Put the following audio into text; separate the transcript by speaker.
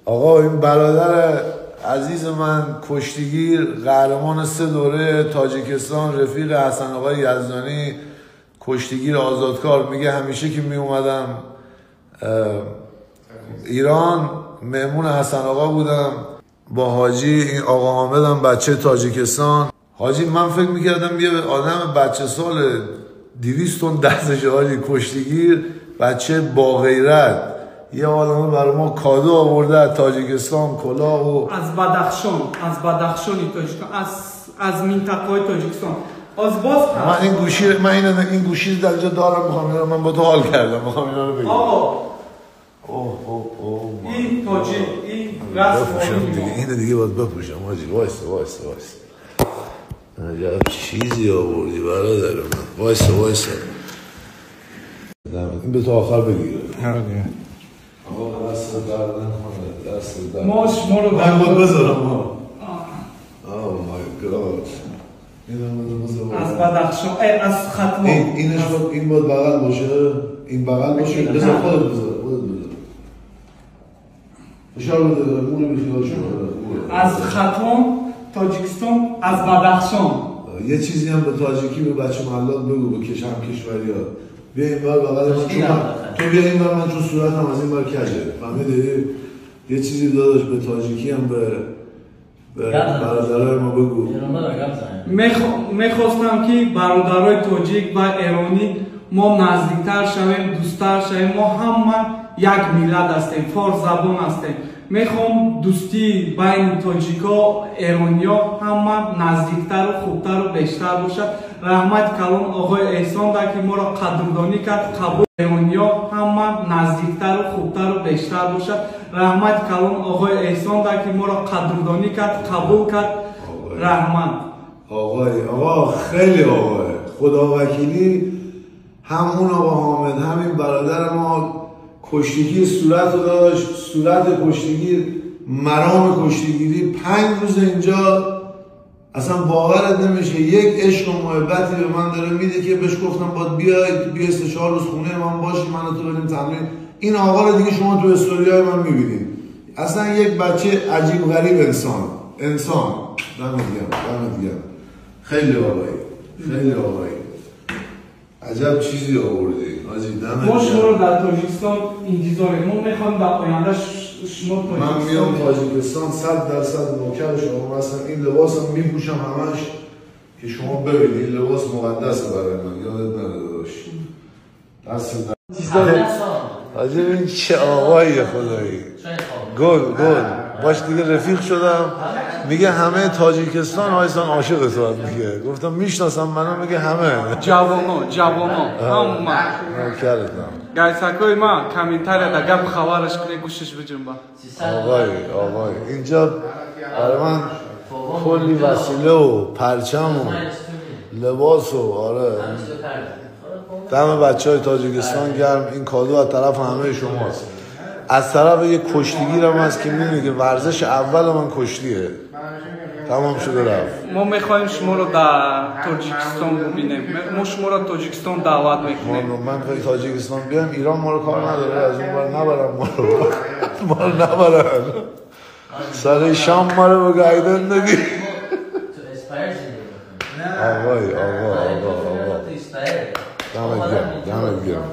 Speaker 1: آقا این برادر عزیز من کشتیگیر، قهرمان 3 دوره تاجیکستان، رفیق حسن آقای یزدانی، کشتیگیر آزادکار، میگه همیشه که می اومدم ایران مهمون حسن آقا بودم با حاجی. این آقا حامدم بچه تاجیکستان. حاجی من فکر میکردم یه آدم بچه سال 200 تن دستش، حاجی کشتیگیر بچه با غیرت، یه آدم برای ما کادو آورده از تاجیکستان، کلاه و
Speaker 2: از بدخشان، از بدخشان تاجیکستان، از منطقه تاجیکستان. از باز
Speaker 1: من این گوشی، من این گوشی در اینجا دارم، میخوام اینا، من با تو حال کردم، میخوام اینا رو بگم.
Speaker 2: آقا
Speaker 1: اوه اوه اوه
Speaker 2: این تاجیک، این رسم
Speaker 1: دیگه، اینو دیگه باید بپوشم حاجی. وایس وایس وایس، عجب چیزی آوردی برادر من. وایس وایس، این به تو آخر بگیره. آقا دست درد نکنه، دست درد.
Speaker 2: ما شما رو
Speaker 1: من باید بذارم. oh my God،
Speaker 2: از بدخشان، از ختلان.
Speaker 1: اینش باید، این باید بغل باشه، این بغل باشه. بذار خودت بذار، خودت بذار. فشار بده، مونو بیخیال شو.
Speaker 2: از ختلان تاجیکستان، از بدخشان.
Speaker 1: یه چیزی هم به تاجیکی به بچه محلات بگو، به کشم کشوریات. بیا این بر بغل من، چون تو بیا این بر من، چون صورتم از این بر کجه، فهمیدی؟ یه چیزی داداش به تاجیکی هم به برادرای ما بگو.
Speaker 2: میخواستم که برادرای تاجیک و ایرانی ما نزدیکتر شویم، دوستتر شویم. ما همه یک ملت هستیم، فارس زبان هستیم. میخوام دوستی بین تاجیکا ایرانیا همه نزدیکتر و خوبتر و بیشتر باشد. رحمت کلام آقای احسان ده که ما را قدردانی کرد. قبول ایرانیا همه نزدیکتر و خوبتر و بیشتر باشد. رحمت کلام آقای احسان ده که ما را قدردانی کرد، قبول کرد. رحمت
Speaker 1: آقای، آقا خیلی آقای خداوکیلی، هم اون آقا حامد همین برادر ما کشتیگیر صورت رو داشت، صورت کشتیگیر، مرام کشتیگیری. 5 روز اینجا اصلا باورت نمیشه یک عشق و محبتی به من داره میده که بهش گفتم باید بیای 3-4 روز خونه من باشی، من تو بریم تمرین. این آقا رو دیگه شما تو استوریای من میبینید، اصلا یک بچه عجیب غریب، انسان، انسان. دمت گرم، دمت گرم، خیلی آقایی، خیلی آقایی، عجب چیزی آوردی حاجی، دمت.
Speaker 2: ما شما رو در تاجیکستان انتظاریم. ما میخوایم در آینده شما تاجیکستان.
Speaker 1: من میام تاجیکستان 100% نوکر شما هستم. این لباسم میپوشم همش که شما ببینید، این لباس مقدسه برای من، یادت نره داداش. دست در حاجی، این چه آقایی خدایی، گل گل باش دیگه رفیق شدم. میگه همه تاجیکستان هایسان عاشق تو، میگه. گفتم میشناسم منو، میگه همه
Speaker 2: جوانا، جوانا همه
Speaker 1: نوکرتم.
Speaker 2: گایساکوی ما کامنتار دا گپ خبرش کنه، گوشش بجنبه.
Speaker 1: آقای آقای اینجا برای من کلی وسیله و پرچم و لباس و آره. دم بچه های تاجیکستان گرم. این کادو از طرف همه شماست، از طرف یه کشتیگیرم هست که میدونی که ورزش اول من کشتیه. تمام شده رفت.
Speaker 2: ما میخوایم شما رو در تاجیکستان ببینیم. ما شما رو تاجیکستان دعوت میکنیم.
Speaker 1: من خیلی تاجیکستان بیام ایران ما رو کار نداره، از اون بر نبرم ما رو، ما رو نبرن سر شام ما رو بگایدن ندی. آقای آقا آقا آقا دمت گرم، دمت گرم.